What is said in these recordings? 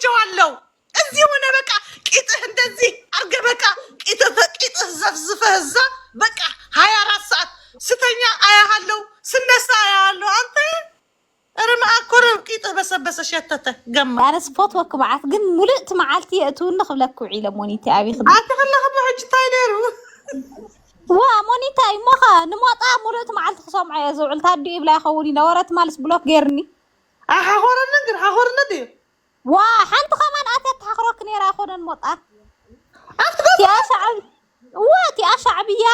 ጀዋለው እዚህ ሆነ በቃ ቂጥህ እንደዚህ አርገ በቃ ቂጥህ ቂጥህ ዘፍዝፈህ እዛ በቃ ሀያ አራት ሰዓት ስተኛ አያሃለው ስነሳ አያሃለው። አንተ ኧረ መኣኮረ ቂጥህ በሰበሰ ሸተተ ገማ። ኣነስ ፈትወኪ መዓት ግን ሙሉእቲ መዓልቲ የእትውኒ ክብለኪ ውዒለ ሞኒቲ ኣበይ ክድ ኣቲ ከለኺ ሕጂ እንታይ ነይሩ? ዋ ሞኒታይ እሞኸ ንሞጣ ሙሉእቲ መዓልቲ ክሰምዖ እየ ዝውዕል። ታዱ ይብላ ይኸውን ኢለ ወረ ትማልስ ብሎክ ገይርኒ። ኣሓኾረኒ ግን ሓኾርነት እዩ። ዋ ሓንቲ ከማን ኣትያ ተሓኽረኪ ነይራ ኣይኮነን ሞጣ ኣብቲ ገዛ እቲኣ ሻዕብ እዋ እቲኣ ሻዕብያ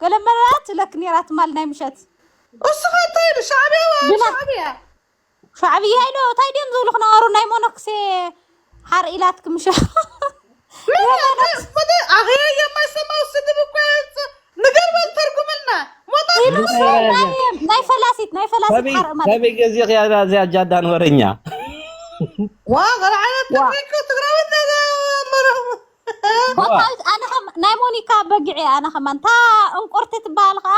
ገለመለ ትብለኪ ነይራ ትማል ናይ ምሸት እስኻ እንታይ ኢሉ ሻዕብያ ዋ ግና- ሻዕብያ ሻዕብያ ኢሎ እንታይ ድዮም ዝብሉ ክነበሩ ናይ ሞኖክሴ ሓር ኢላትኪ ምሸ ምን ምን አኸየ የማይሰማው ስድብ እኮ ንገርበል ተርጉመልና ሞጣ ናይ ፈላሲት ናይ ፈላሲት ሓርእ ማለት ተበይ ገዜ ክያ እዚያ ጃዳን ወረኛ ዋ ገለ ዓይነት ትግራይ እኮ ትግራዊ ናይ ሞኒካ በጊዕ ኣነ ከማን እታ እንቁርቲ ትበሃል ከዓ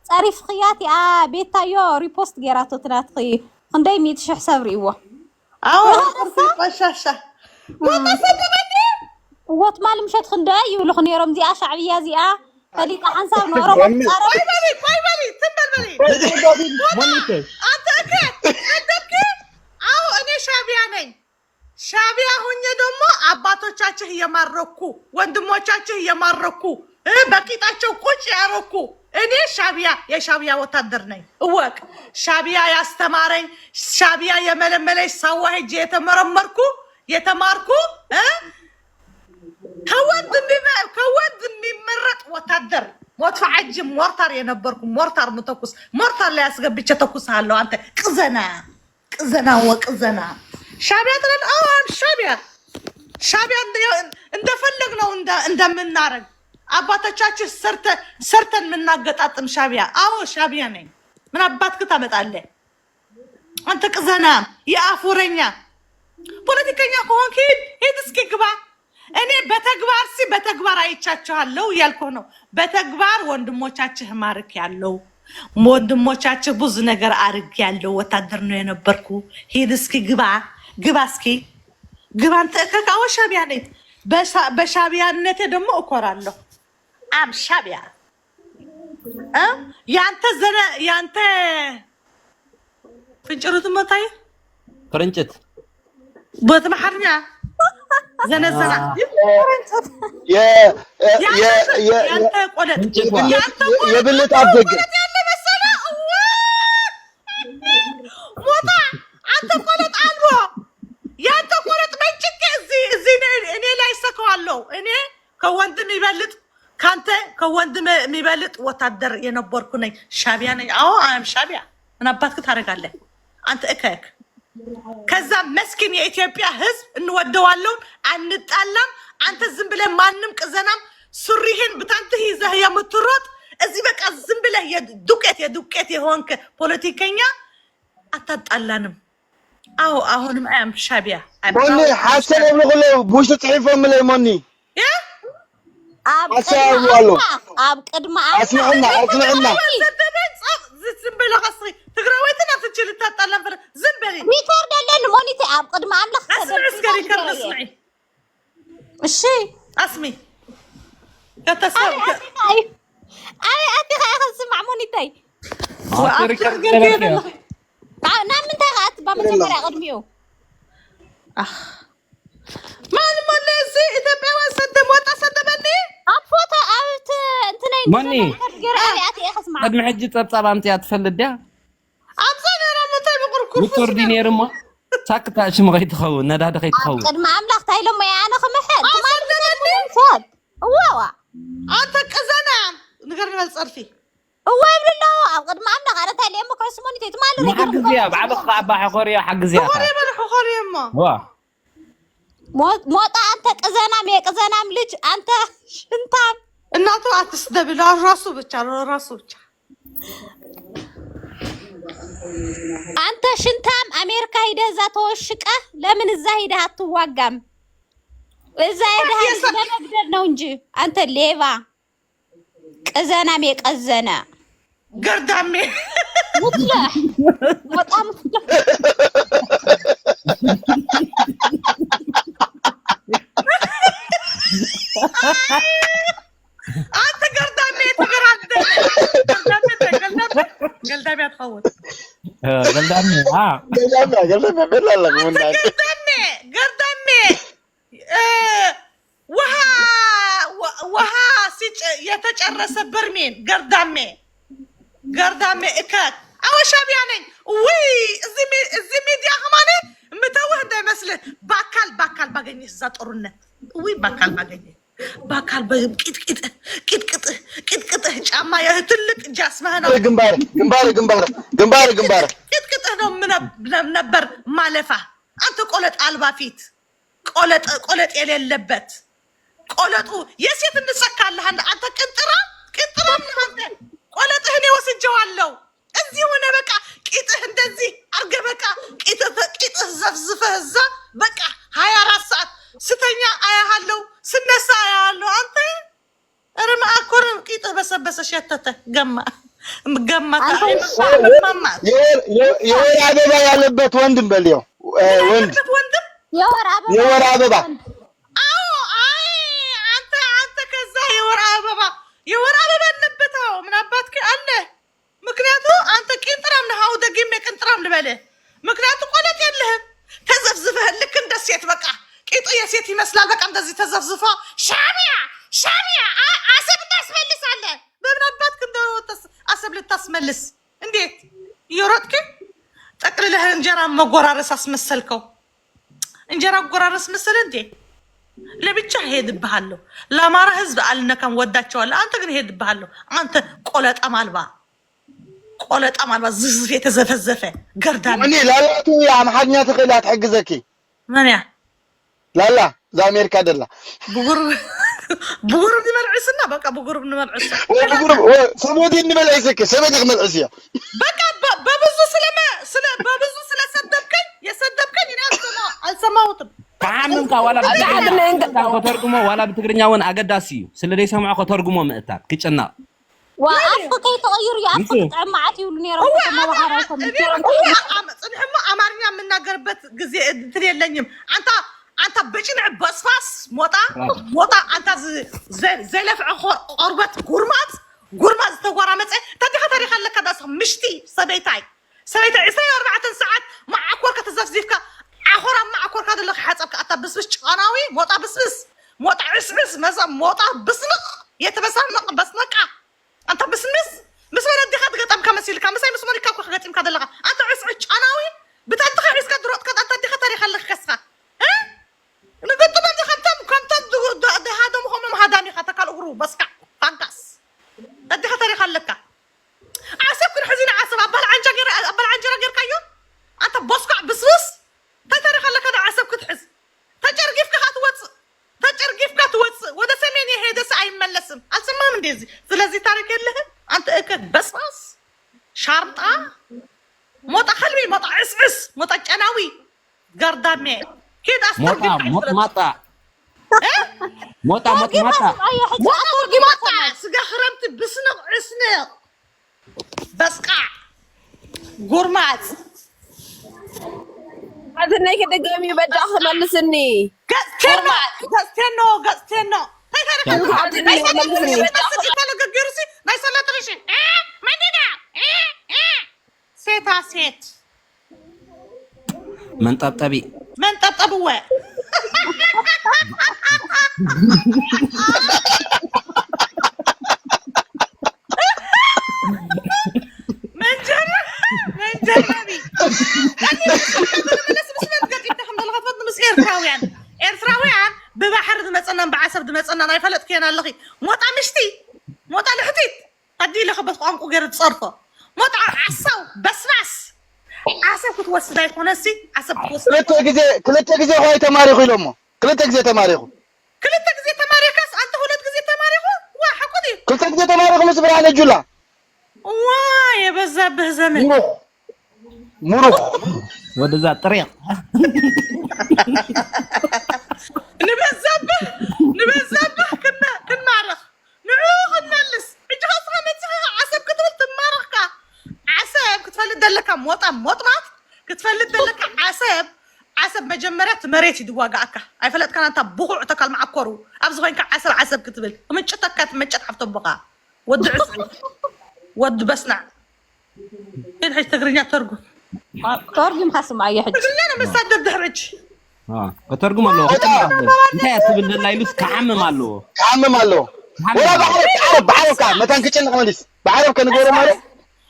ፀሪፍኽያ እቲኣ ቤታዮ ሪፖስት ገይራቶ ትናትኺ ክንደይ ሚእቲ ሽሕ ሰብ ርእይዎ ኣዎ እንቁርቲ ቆሻሻ ሞጣ ሰደበኒ እዎ ትማሊ ምሸት ክንደይ ይብሉኹ ነይሮም እዚኣ ሻዕብያ እዚኣ ፈሊጣ ሓንሳብ ንኦሮሞ ትፃረፍ ቆይ በሊ ቆይ በሊ ትም በል በሊ ሞኒተ አንተ እከ ሰደብክ አዎ እኔ ሻዕብያ ነኝ ሻዕብያ ሆኜ ደግሞ አባቶቻችህ እየማረኩ ወንድሞቻችህ እየማረኩ እ በቂጣቸው ቁጭ ያረኩ እኔ ሻዕብያ የሻዕብያ ወታደር ነኝ። እወቅ ሻዕብያ ያስተማረኝ ሻዕብያ የመለመለኝ ሳዋ ሄጄ የተመረመርኩ የተማርኩ እ ከወንድ የሚመ- ከወንድ የሚመረጥ ወታደር ሞትፈ ዓጅ ሞርታር የነበርኩ ሞርታር ምተኩስ ሞርታር ላይ አስገብቼ ተኩስሃለሁ አንተ ቅዘና ቅዘና ወቅዘና ሻቢያ ትላል። አዎ I'm ሻቢያ ሻቢያ እንደ- እንደፈለግነው እንደ- እንደምናረግ አባቶቻችን ሰርተ- ሰርተን የምናገጣጥም ሻቢያ። አዎ ሻቢያ ነኝ። ምን አባትክ ታመጣለህ አንተ ቅዘና የአፍ ወረኛ። ፖለቲከኛ ከሆንክ ሂድ ሂድ እስኪ ግባ። እኔ በተግባር ሲ በተግባር አይቻችኋለሁ እያልኩ ነው። በተግባር ወንድሞቻችህ ማርክ ያለው ወንድሞቻችህ ብዙ ነገር አርግ ያለው ወታደር ነው የነበርኩ። ሂድ እስኪ ግባ ግባ እስኪ ግባ። አንተ እከካወ ሻቢያ ነኝ። በሻ- በሻቢያነቴ ደግሞ እኮራለሁ። አም ሻቢያ እ ያንተ ዘነ ያንተ ፍንጭሩት መታይ ፍርንጭት በትምሓርኛ ዘነዘና የ- የ- የ- የ- ያንተ ቆለጥ ፍንጭት ዋ። ያንተ ቆለጥ የብልት አደገ ቆለጥ ያለ መሰለ እዋ ሞታ አንተ ቆለጥ አልቦ ያንተ ቆለጥ መንጭቄ እዚህ እዚህ እኔ- እኔ ላይ ሰከዋለሁ። እኔ ከወንድም ይበልጥ ካንተ ከወንድም የሚበልጥ ወታደር የነበርኩ ነኝ። ሻቢያ ነኝ። አዎ አም ሻቢያ ምን አባትክ ታደርጋለህ አንተ እከክ ከዛ መስኪን የኢትዮጵያ ህዝብ እንወደዋለውን አንጣላም። አንተ ዝም ብለህ ማንም ቅዘናም ሱሪህን ብታንትህ ይዘህ የምትሮጥ እዚህ በቃ ዝም ብለህ የዱቄት የዱቄት የሆንክ ፖለቲከኛ አታጣላንም። አዎ አሁንም አያም ሻቢያ ሞኒ ሓሰብ የብሉ ከለዉ ብውሽጢ ፅሒፎምለይ ሞኒ ያ ኣብ ሓሳብ ቅድሚ ኣሎ። ኣምላኽ፣ ኣብ ቅድሚ ኣምላኽ ኣስምዕና ኣስምዕና ዝም ብለኻ እስኺ ትግራወይትን ኣፍንችል እታጣላን ፍረ ዝም በሊ ሪከርድ ኣለኒ ሞኒተ ኣብ ቅድሚ ኣምላኽ ኣስምዕ እስከ ሪከርድ ስምዒ እሺ ኣስሚ ከተሰብ ኣበይ ኣቲኻ ኢኻ ዝስማዕ ሞኒተይ ኣቲ ሪከርድ ገበርክዮ ናብ ምንታይ ከኣ ትባ መጀመርያ ቅድሚኡ ማን ሞለ እዚ ኢትዮጵያውያን ሰደብ ወጣ ሰደበኒ ኣብ ፎቶ ኣብ ት- እንትነይ መኒ? ሪከርድ ገይረ ኣበይ ኣቲ ኢኻ ስማዕ ቅድሚ ሕጂ ፀብፃብ ኣምፅያ ትፈልጥ ድያ ኣብዛ ነራ ምንታይ ምቁር ኩርኩስ ምቁር ድዩ ነይሩ እሞ ሳክታ ሽሙ ከይትኸውን ነዳዲ ከይትኸውን ቅድሚ ኣምላኽ እንታይ ኢሎሞ እየ ኣነ ክምሕል ትማሊ ሰደበኒ ሰብ እዋዋ ኣንተ ቅዘና ንገር ንበል ፀርፊ እዋ ይብሉ ኣለዉ ኣብ ቅድሚ ኣምላኽ ኣነ እንታይ ኢለየሞ ክዕስሞኒ ትማሊ ንሓግዝያ ባዕልኻ ኣባ ሕኾርዮ ሓግዝያ ኾሪ በል ኾሪ እሞ ዋ ሞ- ሞጣ አንተ ቅዘናም የቅዘናም ልጅ አንተ ሽንታም እናቱ አትስደብ ራሱ ብቻ ራሱ ብቻ አንተ ሽንታም አሜሪካ ሂደህ እዛ ተወሽቀህ ለምን እዛ ሂደህ አትዋጋም? እዛ ሄደህ ለመግደል ነው እንጂ አንተ ሌባ ቅዘናም የቀዘነ ገርዳሜ ሙፍለሕ በጣም ሙፍለሕ ኣንተ ገርዳሜ ተገራደ ገርዳሜ ገልዳሜ ገልዳሜ ኣትኸውን ገልዳሚ ገልዳሚያ ገልዳሚያ ቤላ ኣለኹ ምናል ገርዳሜ ገርዳሜ ውሃ ውሃ የተጨረሰ በርሜል ገርዳሜ ገርዳሜ እከክ ኣወ ሻቢያ ነኝ ውይ እዚ ሚዲያ ከማነ ምተውህ እንዳይመስልህ ባካል ባካል ባገኘ እዛ ጥሩነት ውይ ባካል ባገኘ ባካል ቂጥቂጥህ ቂጥቅጥህ ቂጥቅጥህ ጫማ የህ ትልቅ ጃስማህ ነው ግንባር ግንባር ግንባር ግንባር ግንባር ቂጥቅጥህ ነው ነበር ማለፋ አንተ ቆለጥ አልባ ፊት ቆለጥ ቆለጥ የሌለበት ቆለጡ የሴት እንሰካለህ አንተ ቅንጥራ ቅንጥራ አንተ ቆለጥህን ወስጀዋለሁ እዚህ ሆነ በቃ ቂጥህ እንደዚህ አርገ በቃ ቂጥህ ዘፍዝፈህ እዛ በቃ ሀያ አራት ሰዓት ስተኛ አያሃለው ስነሳ አያሃለው አንተ ኧረ መኣኮር ቂጥህ በሰበሰ ሸተተ ገማ ገማ ማማት የወር አበባ ያለበት ወንድም በልየው ወንድ ወንድም የወር አበባ አዎ አይ አንተ አንተ ከዛ የወር አበባ የወር አበባ አለበት አዎ ምን አባትክ አለ ምክንያቱ አንተ ቂንጥራም ነህ። አው ደግሜ ቅንጥራም ልበልህ። ምክንያቱ ቆለጥ የለህም። ተዘፍዝፈህ ልክ እንደ ሴት በቃ ቂጡ የሴት ይመስላል። በቃ እንደዚህ ተዘፍዝፎ ሻቢያ ሻቢያ አ- አሰብ እንዳስመልሳለህ። በምን አባትክ እንደ አሰብ ልታስመልስ እንዴት እየሮጥክ ጠቅልለህ እንጀራ መጎራረስ አስመሰልከው። እንጀራ አጎራረስ መሰለ እንዴ? ለብቻ ሄድብሃለሁ። ለአማራ ህዝብ አልነካም፣ ወዳቸዋለሁ። አንተ ግን ሄድብሃለሁ። አንተ ቆለጣም አልባ ቆለጣም አልባ ዝፍዝፍ የተዘፈዘፈ ገርዳን እኔ ላላቱ የአምሓርኛ ትኽእል ትሕግዘኪ መን እያ ላላ እዛ ኣሜሪካ ደላ ብጉር ብጉር ንመልዕስና በቃ ብጉር ንመልዕስ ሰበዲ ንመልዕስኪ ሰበዲ ክመልዕስ እያ በቃ በ- በብዙ ስለመ ስለ በብዙ ስለሰደብከኝ የሰደብከኝ እኔ አልሰማ- አልሰማሁትም። ከዓምምካ ዋላ ብትግርኛ ከተርጉሞ ዋላ ብትግርኛ እውን ኣገዳሲ እዩ። ስለ ዘይሰምዖ ከተርጉሞ ምእታን ክጭነቕ ዋ ኣፍኪ ከይትቕይሩ እዩ ኣፍኪ ምንታይ? ክጥዕም መዓት ይብሉ ነይሮም እዋ ከተማባሃራይኮም እኔ እኮ እዋ አመ- ጽንሕሞ አማርኛ የምናገርበት ጊዜ እንትን የለኝም። አንተ አንተ በጭንዕ በስፋስ ሞጣ ሞጣ አንተ ዝ- ዘ- ዘይለፍዐ ቆ- ቆርበት ጉርማት ጉርማት ዝተጓራመፀ ተዲኻ ታሪክ ኣለካ ዳስ ምሽቲ ሰበይታይ ሰበይታይ ዕስራን ኣርባዕተን ሰዓት መዓኮርካ ተዘፍዚፍካ ዓኾራ መዓኮርካ ዘለካ ሓፀብካ ኣታ ብስብስ ጭቃናዊ ሞጣ ብስብስ ሞጣ ዕስዕስ መዛ ሞጣ ብስንቕ የተበሳንቕ በስነቃ ኣንታ ብስምስ ምስ ወለዲኻ ትገጠምካ መሲልካ ምሳይ ምስ ሞኒካ እኮ ክገጢምካ ዘለኻ ኣንታ ዕስዕስ ጫናዊ ብታንትኻ ሒዝካ ድሮጥካ ኣንታ ዲኻ ታሪኽ ኣለካ ከስኻ ንገጥመ ከምቶም ከምቶም ድሃደሙ ከምም ሃዳሚ ኢኻ ተካል እግሩ በስካ ፋንካስ ኣዲኻ ታሪኽ ኣለካ ዓሰብ ክንሕዚ ንዓሰብ ኣባል ዓንጃ ገይራ ኣባል ዓንጀራ ገይርካዮ ኣንታ ቦስኳዕ ብስብስ እንታይ ታሪኽ ኣለካ ዶ ዓሰብ ክትሕዝ ተጨርጊፍካ ካ ትወፅእ ተጨርጊፍካ ትወፅእ ወደ ሰሜን የሄደ ሰ ኣይመለስም ኣልሰማም እንዴ እዚ ስለዚህ ታሪክ የለህም ኣንተ እከክ በስባስ ሻርጣ ሞጣ ከልቢ ሞጣ ዕስዕስ ሞጣ ጨናዊ ገርዳሜ ኪድ ሞጣ ኣስተርጊፍ ሞጥማጣ ሞጣ ሞጥማጣ ሞጣ ሞርጊማጣ ስጋ ክረምቲ ብስንቕ ዕስንቕ በስቃዕ ጉርማፅ ሓትነይ ክደገም እዩ በጃ ክመልስኒ ገፅቴኖ ገፅቴኖ ገፅቴኖ እንታይ ታሪክ ኣለካ? ናይ ሰላጥ ርሽ መፅእ ተለገጊሩሲ ናይ ሰላጥ ርሽ መንዲዳ ሴታ ሴት መንጠብጠቢ መንጠብጠብወ መንጀር መንጀራቢ ምስ ኤርትራውያን ኤርትራውያን ብባሕሪ ዝመፀናን ብዓሰብ ዝመፀናን ኣይፈለጥክየን ኣለኺ ሞጣ ምሽቲ ሞጣ ልሕቲት ኣዲ ኢለ ከበት ቋንቁ ገይረ ዝፀርፎ ሞጣ ዓሳው በስባስ ዓሰብ ክትወስድ ኣይኮነሲ ዓሰብ ክትወስድ ክልተ ግዜ ክልተ ግዜ ኳይ ተማሪኹ ኢሎሞ ክልተ ግዜ ተማሪኹ ክልተ ግዜ ተማሪኻስ ኣንተ ሁለት ግዜ ተማሪኹ ዋ ሕቁድ እዩ ክልተ ግዜ ተማሪኹ ምስ ብርሃነ ጁላ ዋ የበዛብህ ዘመን ሙሩኽ ሙሩኽ ወደዛ ጥሪቕ ንበዛብህ ንበዛብህ ክና- ክንማረኽ ንዑ ክንመልስ ሕጂ ከስኻ መፅኻ ዓሰብ ክትብል ትማረኽካ ዓሰብ ክትፈልጥ ዘለካ ሞጣ ሞጥማት ክትፈልጥ ዘለካ ዓሰብ ዓሰብ መጀመርያ መሬት እዩ ዝዋጋኣካ። ኣይፈለጥካን ኣንታ ብቑዕ ተካል መዓኮሩ። ኣብዚ ኮይንካ ዓሰብ ዓሰብ ክትብል። ምጭተካ ትመጨት ሓፍቶም ቦኻ። ወዲ ዕስዒ። ወዲ በስናዕ። ሂድ ሕጂ ትግርኛ ተርጉም። ተርጉምካ ስምዓዮ ሕጂ። ትግርኛ ንመሳደብ ድሕርጅ። ከተርጉም ኣለዎ። እንታይ እያ ትብል ዘላ ኢሉስ ክሓምም ኣለዎ። ክሓምም ኣለዎ። ወላ ብዓረብ ብዓረብ ብዓረብ ካ መታን ክጭንቕ መሊስ ብዓረብ ከንገሮ ማለት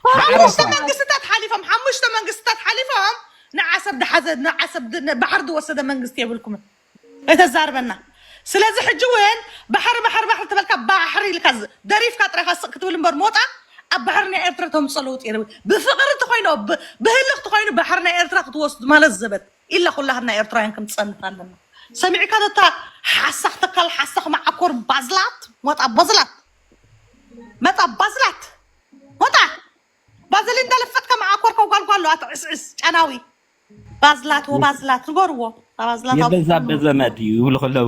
ሓሙሽተ መንግስትታት ሓሊፎም ሓሙሽተ መንግስትታት ሓሊፎም ንዓሰብ ድሓዘ ንዓሰብ ባሕር ዝወሰደ መንግስቲ የብልኩምን። ኣይተዛርበና። ስለዚ ሕጂ እውን ባሕሪ ባሕሪ ባሕሪ ተበልካ ባሕሪ ኢልካ ደሪፍካ ጥራይካ ስቕ ክትብል እምበር ሞጣ ኣብ ባሕሪ ናይ ኤርትራ ተምፅኦ ለውጢ የለ። ብፍቕሪ ተኮይኑ ብህልኽ ተኮይኑ ባሕሪ ናይ ኤርትራ ክትወስዱ ማለት ዘበት ኢላ ኩላህና ኤርትራውያን ክንፀንት ኣለና። ሰሚዕካ ነታ ሓሳኽ ተካል ሓሳኽ መዓኮር ባዝላት ሞጣ ባዝላት መጣ ባዝላት ሞጣ ባዘሊ እንዳለፈጥካ መዓኮር ከውጋልጓ ኣለዋ ትዕስዕስ ጨናዊ ባዝላት ወባዝላት ንገርዎ። ባዝላት የበዛበት ዘመድ እዩ ይብሉ ከለዉ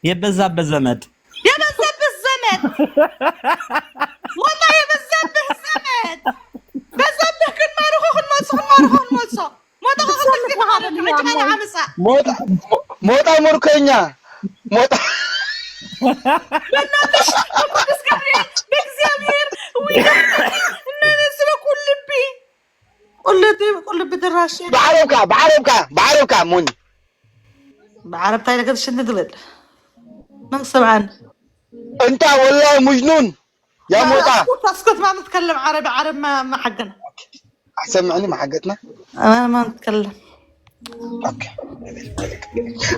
የበዛበት ዘመድ የበዛበት ዘመድ ወላ የበዛበት ዘመድ በዛበት ክንማርኾ ክንመልሶ ክንማርኾ ክንመልሶ ሞጣ ከቅልጥፍ ይባሃለኒ ሕጂ መን ዓመፃ ሞጣ ሞጣ ሙርከኛ ሞጣ በእናትሽ ቅዱስ ገብርኤል በእግዚኣብሔር ወይ እናነስበ ቁልቢ ቁልቢ ቁልቢ ድራሽ ብዓረብካ ብዓረብካ ብዓረብካ ሞኒ ብዓረብታ ኢለ ክትሽኒ ትብል መን ክሰምዓኒ እንታ ወላ ሙጅኑን ያ ሞጣ اسكت ما نتكلم عربي عرب ما ما حقنا ኣሰምዕኒ መሓገትና ما ما نتكلم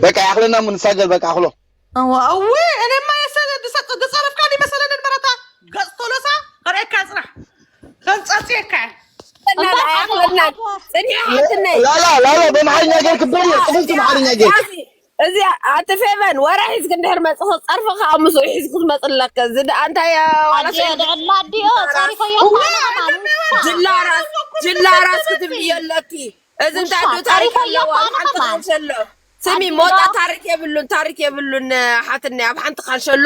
በቃ ያክለና ምንሳገር በቃ ኣክሎ እወ እወ እኔማ የሰለ ድሰጥ ድጸረፍካ ዲ መሰለ ንበረታ ገጽ ቶሎሳ ከርእየካ ጽናሕ ከምጻጽየካ ጽንሒ ሓትነይ ላላ ላላ በምሓርኛ ገር ክበል ጽንሒ መሓርኛ ገር እዚ ኣቲ ፌቨን ወረ ሒዝክ እንድሕር መጽኺ ጸርፊ ከዓ ምስኡ ሒዝክ ትመጽእ ኣለክ እዚ ደኣ እንታይ ዋላ ኣዲዮ ድዕላ ኣዲዮ ጸሪፈዮ ጅላ ራስ ጅላ ራስ ክትብልዮ ኣለኪ እዚ እንታይ ዶ ታሪክ ኣለዎ ኣብ ሓንቲ ካንሸሎ ስሚ ሞጣ ታሪክ የብሉን ታሪክ የብሉን ሓትነይ ኣብ ሓንቲ ካንሸሎ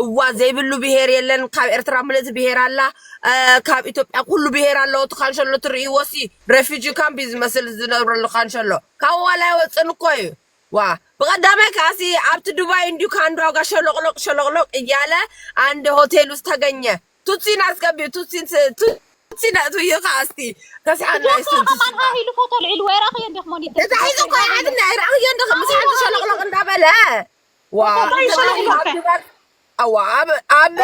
እዋ ዘይብሉ ብሄር የለን ካብ ኤርትራ ምልእቲ ብሄር ኣላ ካብ ኢትዮጵያ ኩሉ ብሄር ኣለዎ እቲ ካንሸሎ ትርእይዎ ሲ ረፊጂ ካምፕ እዩ ዝመስል ዝነብረሉ ካንሸሎ ካብ ዋላ ይወፅን እኮ እዩ ዋ ብቀዳማይ ከዓሲ ኣብቲ ዱባይ እንዲዩ ከአንድ ዋጋ ሸሎቅሎቅ ሸሎቅሎቅ እያለ አንድ ሆቴል ውስጥ ተገኘ። ቱትሲን አስገቢው ቱትሲን ስ- ቱትሲን ነእትውዮ ከዓስቲ ከስሓና ይስን ኣማን ሃሂሉ ፎቶ ልዒሉ ወይ ረኣኽዮ እንዲኹም ሞኒተ ተታሒዙ እኮ ይሓትና ይረኣኽዮ እንዲኹም ምስ ሓንቲ ሸሎቅሎቅ እንዳበለ ዋ ኣዋ ኣብ ኣብ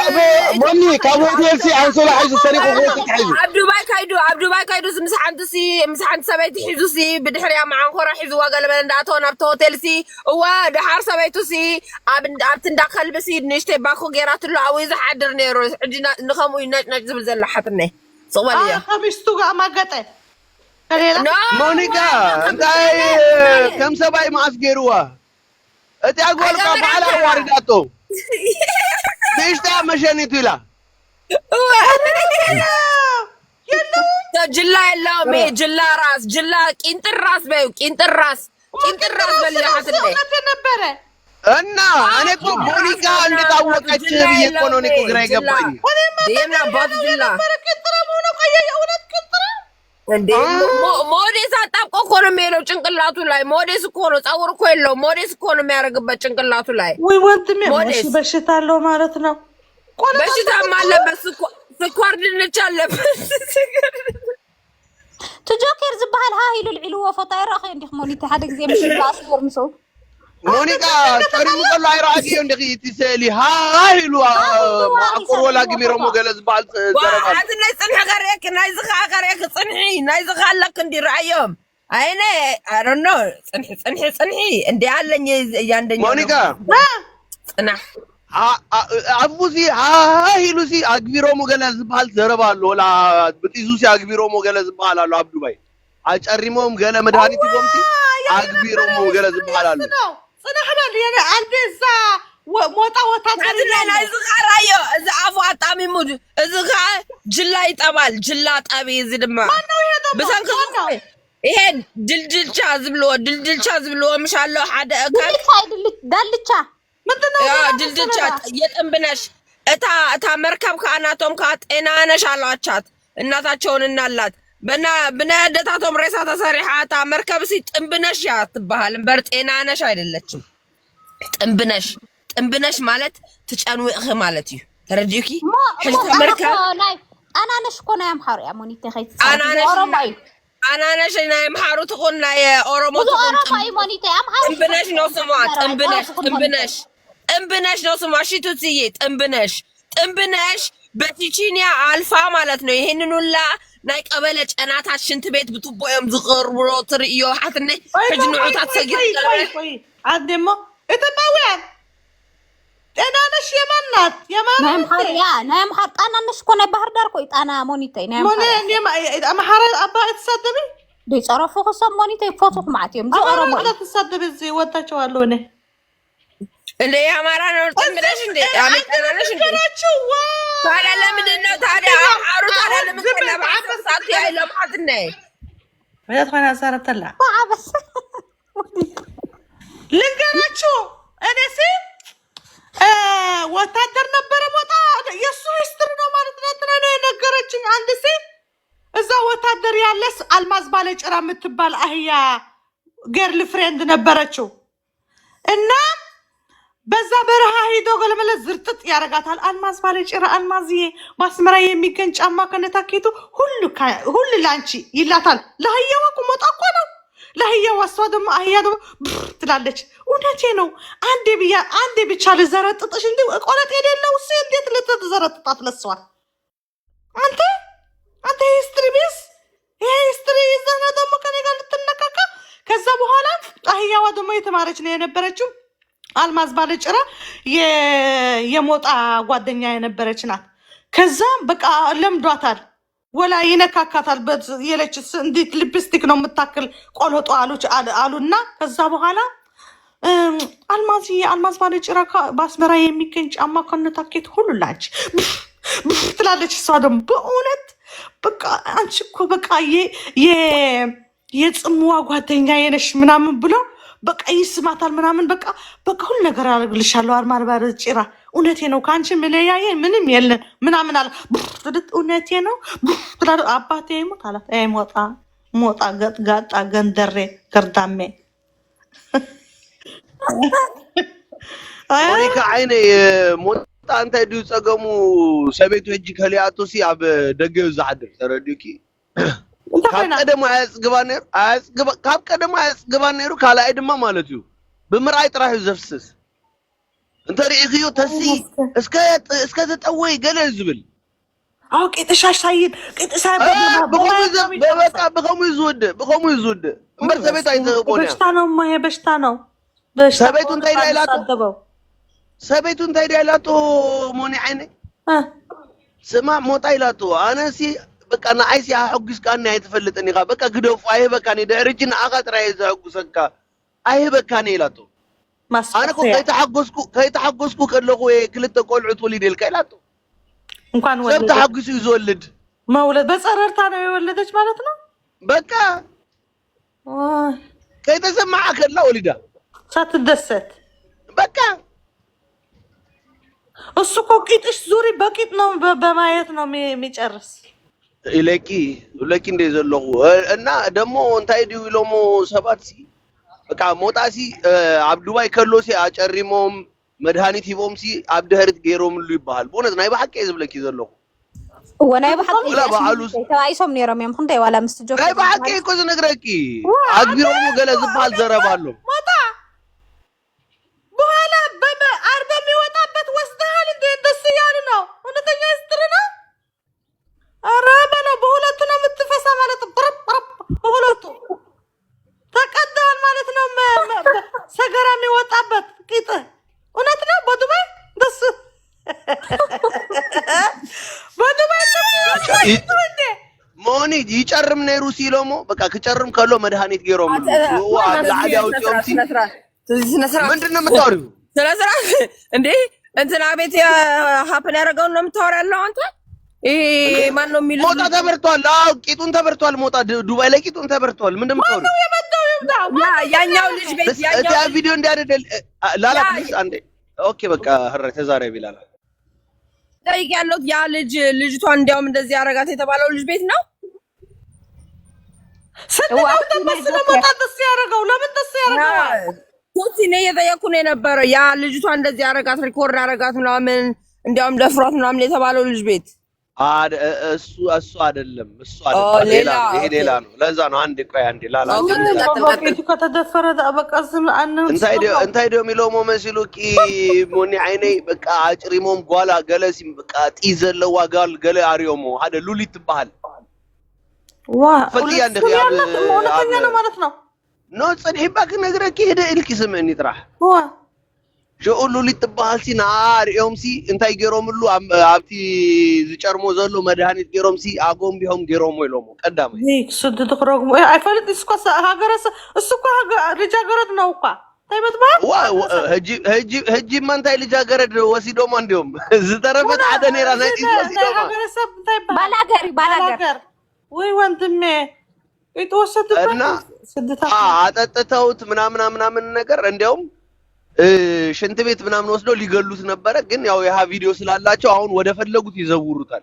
ሞኒ ካብ ሆቴል ሲ ኣንሶላ ሒዙ ሰሪቁ ክወፅእ ተታሒዙ ኣብ ዱባይ ከይዱ ኣብ ዱባይ ከይዱ ምስ ሓንቲ ሲ ምስ ሓንቲ ሰበይቲ ሒዙ ሲ ብድሕሪያ መዓንኮራ ሒዝዋ ገለመለ እንዳኣተወ ናብቲ ሆቴል ሲ እዋ ደሓር ሰበይቱ ሲ ኣብ ኣብቲ እንዳ ከልቢ ሲ ንእሽተይ ባኮ ገይራትሉ ኣብኡ እዩ ዝሓድር ነይሩ ሕጂ ንከምኡ እዩ ነጭ ነጭ ዝብል ዘላ ሓትነይ ስቕ በል እያ ከሚስቱ ጋር ማገጠ ከሌላ ኖ ሞኒካ እንታይ ከም ሰብኣይ መዓስ ገይርዋ እቲኣ ጓል ካ ባዕላ ኣዋሪዳቶ ንእሽታ መሸኒቱ ኢላ ጅላ የለውም ይሄ ጅላ ራስ ጅላ ቂንጥር ራስ በዩ ቂንጥር ራስ ቂንጥር ራስ በል ይሓትለ ነበረ እና እኔ እኮ ሞኒካ እንዴት አወቀች ብዬ እኮ ነው እኔ እኮ ግራ የገባኝ። ዴና ባት ጅላ ነበረ ቅጥረ መሆነ ቆየ የእውነት ቅጥረ እንዴ ሞ- ሞዴስ አጣብቆ እኮ ነው የሚሄደው ጭንቅላቱ ላይ። ሞዴስ እኮ ነው ጸጉር እኮ የለውም። ሞዴስ እኮ ነው የሚያደርግበት ጭንቅላቱ ላይ። ወይ ወንድሜ ሞዴስ። ሞሽ በሽታ አለው ማለት ነው። ቆለጣ በሽታም አለበት። ስኳ- ስኳር ድንች አለበት። ትጆኬር ዝበሃል ሃህ ኢሉ ልዒልዎ ፎቶ ኣይረኣኽዮ እንዲኹም ሞኒተ ሓደ ግዜ ምሽ ይበኣስ ነይሩ ምስኡ ሞኒካ ጨሪሙ ከሎ ኣይረኣክዮ እንዲኺ እቲ ስእሊ ሃህ ኢሉ ማዕቆር ወላ ግቢሮሞ ገለ ዝበሃል ዘረባ ኣሎ። ኣቲ ናይ ፅንሒ ከርእየክ ናይዚ ከዓ ከርእየክ ፅንሒ ናይዚ ከዓ ኣለክ እንዲ ረኣዮም ኣይነ ኣረኖ ፅንሒ ፅንሒ ፅንሒ እንዲ ኣለኝ እያንደኛ ሞኒካ ፅናሕ ኣፉ ሲ ሃህ ኢሉ ሲ ኣግቢሮሞ ገለ ዝበሃል ዘረባ ኣሎ። ወላ ብጢዙ ሲ ኣግቢሮሞ ገለ ዝበሃል ኣሎ ኣብ ዱባይ ኣጨሪሞም ገለ መድሃኒት ሂቦም ሲ ኣግቢሮሞ ገለ ዝበሃል ኣሎ። ጽናሕ በል የነ አንዴ እዛ ወ- ሞጣ ወታደር ኣድላይ ናይዚ ከዓ ራዮ እዚ ኣፉ ኣጣሚሙ እዚ ከዓ ጅላ ይጠባል ጅላ ጠቢ እዚ ድማ ብሰንኪ ይሄ ድልድልቻ ዝብልዎ ድልድልቻ ዝብልዎ ምሽ ኣሎ ሓደ እካል ድልቻ ድል- ዳልቻ ምንድነው ያ ሌላ ድልድልቻ መሰለና? የጥንብነሽ እታ እታ መርከብ ከዓ ናቶም ከዓ ጤናነሽ ኣለዋቻት እናታቸውን እናላት ብና ብናይ ኣደታቶም ሬሳ ተሰሪሓ። እታ መርከብሲ ጥንብነሽ እያ ትበሃል እምበር ጤናነሽ ኣይደለችም። ጥንብነሽ ጥንብነሽ ማለት ትጨንውቕኺ ማለት እዩ። ተረዲኡኪ? ሕጂ ተመልካ ጣናነሽ እኮ ናይ ኣምሓሩ እያ። ሞኒተ ከይትፃወት ኣናነሽ ኦሮሞ እዩ። ኣናነሽ ናይ ኣምሓሩ ትኹን ናይ ኦሮሞ ብዙ ትኹን ኦሮሞ እዩ። ሞኒተ ኣምሓሩ ጥንብነሽ ነው ስሟ። ጥንብነሽ ጥንብነሽ ጥንብነሽ ነው ስሟ። እሺ ቱትዬ ጥንብነሽ ጥንብነሽ በቺቺኒያ አልፋ ማለት ነው። ይሄንን ሁላ ናይ ቀበለ ጨናታት ሽንት ቤት ብቱቦ እዮም ዝቐርብሮ ትርእዮ ሓትነይ። ሕጂ ንዑታት ሰጊር ቆይ ቆይ ቆይ፣ ኣዴሞ ኢትዮጵያውያን ጤናነሽ የማን ናት? የማን ናይ ኣምሓሩ እያ። ናይ ኣምሓር ጣናነሽ እኮ ናይ ባህር ዳር እኮ እዩ። ጣና ሞኒተይ ናይ ሞነ ኣምሓር እያ። የማ- ኣምሓራ ኣባ እትሳደቢ ዘይፀረፉ ክሶም ሞኒተይ ፎቱ ክማዓት እዮም። እዚ ኦሮሞ ኣማራ እዩ። ትሳደቢ እዚ ወዳቸዋለሁ እኔ እንደ የአማራ ነው ጥንብነሽ እንደ አመጣናለሽ እንደ ነገራችሁ። ዋ ታዲያ ለምንድን ነው ታዲያ አምሓሩ ታዲያ ለምን ተነባሰሳት ያይለማት ነይ መለት ኾና ዛረብተላ ዓበስ ልንገራችሁ። እኔ ሲ እ፣ ወታደር ነበረ ቦታ የእሱ ሂስትሪ ነው ማለት ነው። እንትና ነው የነገረችኝ። አንድ ሲ እዛ ወታደር ያለስ አልማዝ ባለጭራ የምትባል አህያ ገርል ፍሬንድ ነበረችው እና በዛ በረሃ ሄዶ ገለመለ ዝርጥጥ ያረጋታል። አልማዝ ባለጭራ፣ አልማዝዬ በአስመራ የሚገኝ ጫማ ከነታኬቱ ሁሉ ካ- ሁሉ ላንቺ ይላታል። ለአህያዋ እኮ ሞጣ እኮ ነው ለአህያዋ። እሷ ደግሞ አህያ ደግሞ ብር ትላለች። እውነቴ ነው። አንዴ ብያ አንዴ ብቻ ልዘረጥጥሽ እንዲ ቆረጥ የሌለው እሱ እንዴት ልትዘረጥጣት ለሷ? አንተ አንተ ሂስትሪ ቢስ ይሄ ሂስትሪ ይዘና ደግሞ ከኔ ጋር ልትነካካ። ከዛ በኋላ አህያዋ ደግሞ የተማረች ነው የነበረችው አልማዝ ባለጭራ የ- የሞጣ ጓደኛ የነበረች ናት። ከዛ በቃ ለምዷታል። ወላ ይነካካታል። የለች እንዴት ሊፕስቲክ ነው የምታክል ቆለጦ አሉች አል- አሉና ከዛ በኋላ እም፣ አልማዝዬ አልማዝ ባለጭራ ካ- በአስመራ የሚገኝ ጫማ ከነታኬት ሁሉ ላንቺ ብፍ ብፍ ትላለች። እሷ ደግሞ በእውነት በቃ አንቺ እኮ በቃ የ- የ- የጽምዋ ጓደኛዬ ነሽ ምናምን ብሎ በቃ ይስማታል ምናምን በቃ በቃ ሁሉ ነገር አደርግልሻለሁ አልማዝ ባለጭራ። እውነቴ ነው ከአንቺ ምለያየ ምንም የለን ምናምን አለ። ብፍ ትልት እውነቴ ነው ብፍ ትላለች። አባቴ ይሞት አላት። አይ ሞጣ ሞጣ ገጥጋጣ ገንደሬ ገርዳሜ ሞኒካ ዓይነይ ሞጣ እንታይ ድዩ ጸገሙ? ሰበይቱ ሕጂ ከሊኣቶ ሲ ኣብ ደገ እዩ ዝሓድር ተረዲኡኪ? እንታይ ካብ ኮይና ቀደሙ ኣያጽግባ ነይሩ ኣያጽግባ ካብ ቀደሙ ኣያጽግባ ነይሩ ካልኣይ ድማ ማለት እዩ ብምርኣይ ጥራሕ እዩ ዘፍስስ እንተ ርኢኽዮ ተሲ እስከ እስከ ተጠወይ ገለ እዩ ዝብል አዎ ቂጥሻ ሳይድ ቂጥሳ እ፣ ብኸምኡ ዘ- በቃ ብኸምኡ እዩ ዝውድእ ብኸምኡ እዩ ዝውድእ እምበር ሰበይቱ ኣይትህቦን እያ በሽታ ነው እማ ይሄ በሽታ ነው። ሰበይቱ እንታይ ኢላ ኢላቶ? ሳደበው ሰበይቱ እንታይ ድያ ኢላቶ ሞኒ ዓይነይ ስማ ሞጣ ኢላቶ ኣነሲ በቃ ንዓይሲ ኣሐጉስካኒ ኣይትፈልጥን ኢኻ በቃ ግደፉ ኣይህበካኒ ድሕሪ እጂ ንኣኻ ጥራይ እየ ዘሐጉሰካ ኣይህበካኒ ኢላቶ ኣነ እኮ ማስቀያ ከይተሓጎስኩ ከይተሓጎስኩ ከለኹ እየ ክልተ ቆልዑ ትወሊድ ኢልካ ኢላቶ እንኳን ሰብ ወለደ ተሓጉሱ እዩ ዝወልድ መውለድ በጸረርታ ነው የወለደች ማለት ነው። በቃ ኦይ፣ ከይተሰማዓ ከላ ወሊዳ ሳትደሰት በቃ እሱ እኮ ቂጥሽ ዙሪ በቂጥ ነው በ- በማየት ነው የሚ- የሚጨርስ። ኢለኪ ኢለኪ እንደ ዘለኹ እ፣ እና ደሞ እንታይ ድዩ ኢሎሞ ሰባት ሲ በቃ ሞጣ ሲ እ፣ ኣብ ዱባይ ከሎ ሲ ኣጨሪሞም መድሃኒት ሂቦም ሲ ኣብ ድሕሪት ገይሮምሉ ይበሃል ብእውነት ናይ ብሓቂ እየ ዝብለኪ ዘለኹ እወ ናይ ብሓቂ ወላ በዓሉ ተባኢሶም ነይሮም እዮም። ክንደይ ዋላ ምስ ጆክ ናይ ብሓቂ እኮ ዝነግረኪ ኣግቢሮሞ ገለ ዝበሃል ዘረባ ኣሎ ሞጣ በኋላ በመ- አር በሚወጣበት ወስደሃል እንደ እንደሱ እያሉ ነው። እውነተኛ ሂስትሪ ነው። ኧረ በለው በሁለቱ ነው የምትፈሳ ማለት ነው። ብርብ ብርብ በሁለቱ ተቀደዋል ማለት ነው። መ- መ- መ- ሰገራ የሚወጣበት ቂጥ እውነት ነው። በዱባይ እንደሱ በዱባይ ጥሩ ነው እንዴ? መሆኒ ይጨርም ነይሩ ሲሎሞ በቃ ክጨርም ከሎ መድሃኒት ገይሮም ኣብ ላዕሊ ኣውፂኦም ሲ ምንድን ነው የምታወሪው ስነ ስርዓት እንዴ እንትና ቤት ሀፕን ያደረገውን ነው የምታወራ ያለው አንተ። ይሄ ማን ነው የሚሉት? ሞጣ ተበርቷል። አዎ ቂጡን ተበርቷል። ሞጣ ዱ- ዱባይ ላይ ቂጡን ተበርቷል። ምንድን ነው የምታወሪው? ያ- ያኛው ልጅ ቤት ያኛው እዚያ ቪዲዮ እንዲያደደል ላላ ያ- ፕሊስ አንዴ ኦኬ በቃ ህረ ተዛረቢ ላላ ጠይቅ ያለው ያ ልጅ ልጅቷ እንዲያውም እንደዚህ ያደረጋት የተባለው ልጅ ቤት ነው። ስንት እዋ፣ ነው ደመስ ለመውጣት ደስ ያደረገው? ለምን ደስ ያደረገዋል? ሶሲ፣ እኔ እየጠየኩ ነው የነበረ። ያ ልጅቷ እንደዚህ ያረጋት፣ ሪኮርድ አረጋት ምናምን፣ እንዲያውም ደፍሯት ምናምን የተባለው ልጅ ቤት። አደ- እ- እሱ እሱ አይደለም፣ እሱ ኦ፣ አይደለም፣ ሌላ ሌላ፣ ነው። ይሄ ኦኬ። ሌላ ነው። ለዛ ነው። አንዴ ቆይ፣ አንዴ ላላ ኦኬ። ግን በቃ በፊቱ ከተደፈረ ዳ- በቃ ዝም አንነው እንታይ ዲዮ- እንታይ ዲዮም ኢሎሞ መሲሉኪ? ሞኒ ዓይነይ በቃ ኣጭሪሞም ጓላ ገለ ሲም በቃ ጢ ዘለዋ ጋል ገለ ኣርዮሞ ሓደ ሉሊት ትበሃል። ዋ ፈልጥያ እውነት እንዲኺ ስም ኣብ- ያላት እሞ እውነተኛ ኣብ- ነው ማለት ነው። ኖ፣ ጸኒሕባ ክነግረኪ፣ ህደ ኢልኪ ስምዕኒ ጥራሕ። ዋ ሸኡ ሉሊት ትበሃል ሲ ንዓ ኣርእዮም ሲ እንታይ ገይሮምሉ ኣብ- ኣብቲ ዝጨርሞ ዘሎ መድሃኒት ገይሮም ሲ ኣጎንቢሆም ገይሮሞ ኢሎሞ ቀዳማይ። ይህ ስድ ትክረግሞ እ፣ ኣይፈልጥ እሱ እኮ ሰ- ሃገረ ሰ- እሱ እኮ ሃገ- ልጃገረድ ነው እኳ እንታይ በትበሃል ዋ- ዋ- ህጂ- ህጂ- ህጂማ እንታይ ልጃገረድ ወሲዶማ እንዲዮም ዝተረፈት ሓደ ነይራ ናይ ጢስ ወሲዶማ። ሃገረሰብ እንታይ ይበሃል? ባላገር እዩ፣ ባላገር። ባላገር ወይ ወንድሜ ይተወሰድበት እና ስድታ አ- አጠጥተውት ምናምና ምናምን ነገር እንዲያውም እ፣ ሽንት ቤት ምናምን ወስደው ሊገሉት ነበረ። ግን ያው የሃ ቪዲዮ ስላላቸው አሁን ወደ ፈለጉት ይዘውሩታል።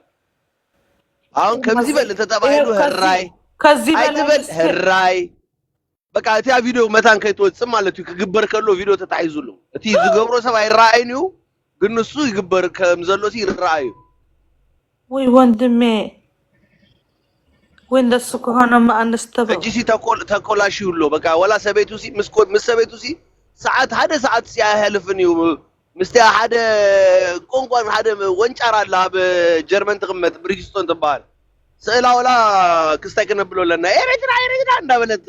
አሁን ከምዚ በል ተጠባይሉ ይኸው ከዚህ- ህራይ ከዚህ በላይ ኣይትበል ምስኪን። ህራይ በቃ እቲያ ቪዲዮ መታን ከይትወፅም ማለት እዩ። ክግበር ከሎ ቪዲዮ ተታሒዙሉ እቲ ዝገብሮ ሰብ ኣይረኣይን እዩ። ግን ንሱ ይግበር ከም ዘሎ ሲ ይረኣዩ። ወይ ወንድሜ ወይ እንደሱ ከሆነማ ኣንስተበው ሕጂ ሲ ተኮል- ተኮላሽዩ ኣሎ በቃ። ወላ ሰበይቱ ሲ ምስ ኮ- ምስ ሰበይቱ ሲ ሰዓት ሓደ ሰዓት ሲ ኣያሕልፍን እዩ። ምስቲያ ሓደ ቆንቋን ሓደ ወንጫር ኣላ ኣብ ጀርመን ትቕመጥ ብሪጅስቶን ትበሃል። ስእላ ወላ ክስታይ ክነብሎ ኣለና ኤረትራ ኤረትራ እንዳበለት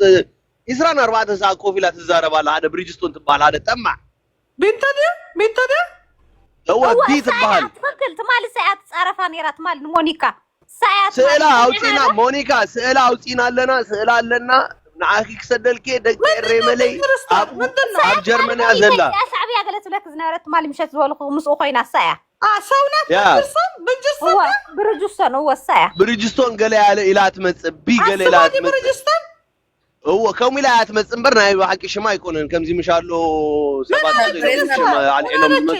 ኢስራን ኣርባዕተ ሰዓት ኮፍ ኢላ ትዛረብ ኣላ። ሓደ ብሪጅስቶን ትበሃል ሓደ ጠማዕ ቢንተ ድዩ ቢንተ ድዩ እወ እወ ቢ ሳያ ትበሃል። ትኽክል ትማሊ ሳያ ትፃረፋ ነይራ ትማሊ ንሞኒካ ሳያ ስእላ ትማሊ ኣውፂና ሞኒካ ስእላ ኣውፂና ኣለና። ስእላ ኣለና ንዓኺ ክሰደልኪ ደቂ ኤረይ መለይ ኣብ ምንድን ነው? ኣብ ጀርመን እያ ዘላ። ሻዕብያ ገለ ትብለክ ዝነበረት ትማሊ ምሸት ዝበልኩ ምስኡ ኮይና ሳያ ሰውናት ያ። ብንጅርሰን ብንጅርሰን እወ ብርጅስቶን እወ ሳያ ብሪጅስቶን ገለ ያለ ኢላ ትመፅእ ቢ ገለ ኢላ ኣስባዲ ትመፅእ ብርጅስተን እዎ ከምኡ ኢላ እያ ትመፅእ እምበር ናይ ብሓቂ ሽማ ኣይኮነን። ከምዚ ምሽ ኣሎ ሰባት ምን ሽማ ኣልዒሎም ዝመፁ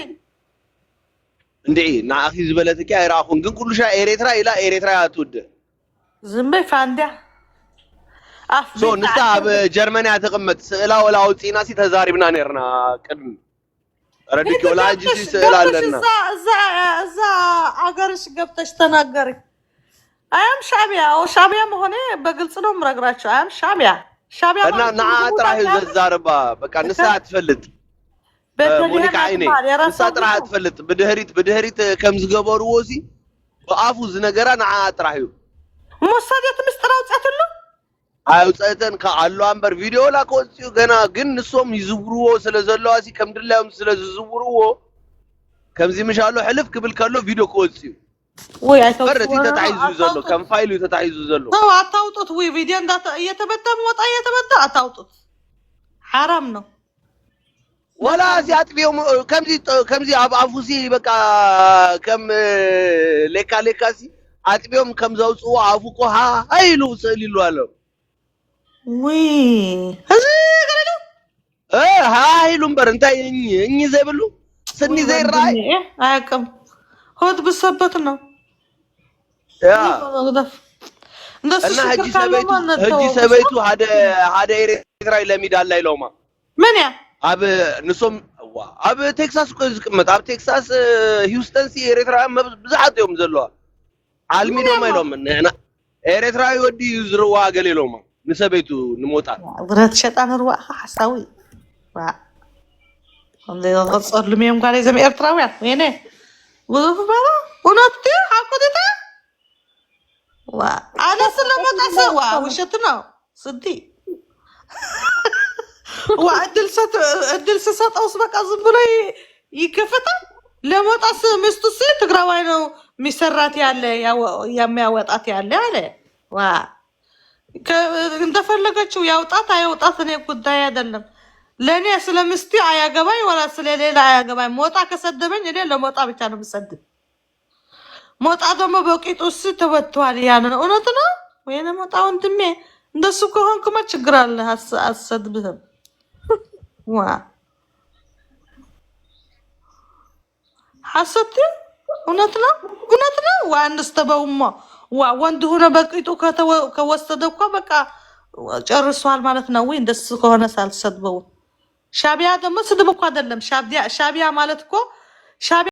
እንድዒ ንዓኺ ዝበለትኪ ኣይረኣኹን። ግን ኩሉ ሻ ኤሬትራ ኢላ ኤሬትራ እያ ትውድእ። ዝም በይ ፋንድያ ኣፍ ሶ ንሳ ኣብ ጀርመን እያ ትቕመጥ። ስእላ ወላ ኣውፂእና ሲ ተዛሪብና ነርና ቅድሚ ረድኪ ወላ ሕጂ ሲ ስእላ ኣለና። እዛ ኣገርሽ ገብተሽ ተናገሪ። ኣያም ሻዕብያ ኦ ሻዕብያ መሆኔ በግልጽ ነው ምረግራቸው። ኣያም ሻዕብያ ሻዕብያ እና ንዓ ጥራሕ እዩ ዘዛርባ። በቃ ንሳ ትፈልጥ ሞኒካ ዓይነይ ንሳ ጥራሕ ትፈልጥ። ብድህሪት ብድህሪት ከም ዝገበርዎ ሲ ብኣፉ ዝነገራ ንዓ ጥራሕ እዩ። ሞሳድያት ምስጢር ኣውፅኣትሉ ኣውፀተን ከኣሉ እምበር ቪድዮ ላ ክወፅኡ ገና ግን ንሶም ይዝውርዎ ስለ ዘለዋ ሲ ከም ድላዮም ስለ ዝዝውርዎ ከምዚ ምሽ ኣሎ ሕልፍ ክብል ከሎ ቪድዮ ክወፅኡ ወይ በር እቲ ተታሒዙ እዩ ዘሎ ከም ፋይል እዩ ተታሒዙ ዘሎ። ተው ኣታውጡት። ወይ ቪድዮ እንዳተ እየተበዳ ወጣ እየተበዳ ኣታውጡት። ሓራም ነው። ወላ እዚ ኣጥቢዮም ከምዚ ከምዚ ኣብ ኣፉ ሲ በቃ ከም ሌካ ሌካ ሲ ኣጥቢዮም ከም ዘውፅዎ ኣፉ እኮ ሃ ኢሉ ስእሊ ኢሉ ኣሎ። ውይ እዚ ገለ እ፣ ሃ ኢሉ እምበር እንታይ እኝ እኝ ዘይብሉ ስኒ ዘይረኣይ አያውቅም። ሆድ ብሰበት ነው ያ መግደፍ። እንደሱ እና ሕጂ ሽክር ካለ ሰበይቱ ማን ሕጂ ነተው? ሰበይቱ ሓደ ሓደ ኤርትራዊ ለሚዳ ኣላ ኢሎማ ምን ያ ኣብ ንሶም ዋ፣ ኣብ ቴክሳስ እኮ እዩ ዝቅመጥ። ኣብ ቴክሳስ እ፣ ሂውስተን ሲ ኤርትራውያን መብ- ብዙሓት እዮም ዘለዋ። ኣልሚዶማ ኢሎም ንሕና ኤርትራዊ ወዲ እዩ ዝርዋ ገለ ኢሎማ ንሰበይቱ ንሞጣ ብረት ሸጣን ርዋእኻ ሓሳዊ ዋ። ከምዘይ ዘጸሉም እዮም ጓል እዞም ኤርትራውያን ወይነ ብዙ በላ እውነት ድዩ ሓቁ ድዩ? ዋ ኣነ ስለመጣ ሰዋ ውሸት ነው ስዲ ዋ እድል ሰጥ እድል ስሰጠውስ በቃ ዝም ብሎ ይ- ይከፈታል። ለመውጣስ ምስቱስ ትግራዋይ ነው የሚሰራት ያለ ያወ- የሚያወጣት ያለ አለ። ዋ ከ- እንደፈለገችው ያውጣት አያውጣት እኔ ጉዳይ አይደለም። ለእኔ ስለ ምስቲ አያገባኝ ወላ ስለ ሌላ አያገባኝ። ሞጣ ከሰደበኝ እኔ ለሞጣ ብቻ ነው የምሰድብ። ሞጣ ደግሞ በቂጡ እሱ ተወጥቷል እያለ ነው። እውነት ነው ወይኔ ሞጣ ወንድሜ፣ እንደሱ ከሆንክማ ችግር አለ። አስ- አትሰድብህም። ዋ ሐሰት እውነት ነው፣ እውነት ነው። ዋ እንስተበውሞ ዋ ወንድ ሆነ በቂጡ ከተወ- ከወሰደ እኮ በቃ ጨርሷል ማለት ነው ወይ? እንደሱ ከሆነ ሳልሰድበው ሻቢያ ደግሞ ስድብ እኮ አይደለም። ሻቢያ ሻቢያ ማለት እኮ ሻቢያ